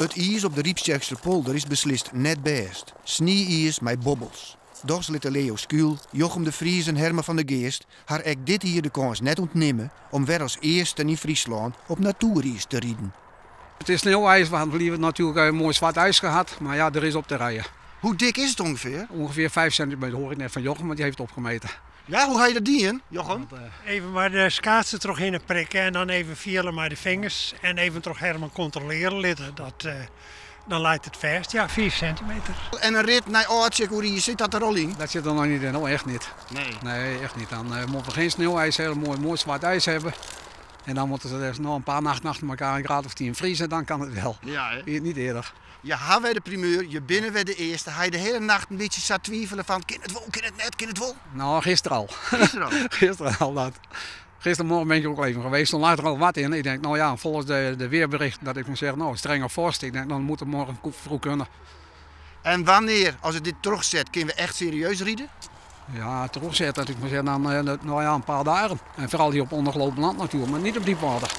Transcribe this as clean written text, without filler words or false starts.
It iis op de Ryptsjerksterpolder is beslist net bêst. Snie-iis mei bobbels. Dochs litte Leo Skuul, Jochem de Vries en Herman van der Geest har ek dit jier de kâns net ûntnimme om wer as earsten yn Fryslân op natoeriis te riden. It is sneeuwijs, we hadden liever natuurlijk een mooi zwart ijs gehad, maar ja, der is op te rijden. Hoe dik is it ûngefear? Ongeveer 5 centimeter, hoor ik net van Jochem, want die heeft het opgemeten. Ja, hoe ha je dat dien, Jochem? Even mei de skaats der trochhinne prikke en dan even fiele mei de fingers en even troch Herman kontrolearje litte. Dat, dan leit it fêst, ja, 5 centimeter. En in rit nei Aldtsjerk oer iis, sit dat der al yn? Dat sit der noch niet in, oh echt niet. Nee. Nee, echt niet. Dan uh, moeten we geen sneeuwijs hebben, mooi, mooi zwart ijs hebben. En dan moeten ze dus nog een paar nachten achter elkaar een graad of 10 vriezen, dan kan het wel. Ja, hè? Niet eerder. Je ha wer de primeur, je binne wer de earste. Ha je de hiele nacht in bytsje sa twivele fan, kin it wol, kin it net, kin it wol? Nou, gisteren al. Gisteren al? Gisteren al dat. Gistermorgen ben ik ook al even geweest, toen lag er al wat in. Ik denk, nou ja, volgens de weerbericht dat ik moet zeggen, nou, strenge vorst. Ik denk, dan moet het morgen vroeg kunnen. En wannear, as it dit trochset, kinne we echt serieus ride? Ja, trochset, dat ik moet zeggen, dan, nou ja, een paar dagen. En vooral hier op ondergelopen land natuurlijk, maar niet op diep water.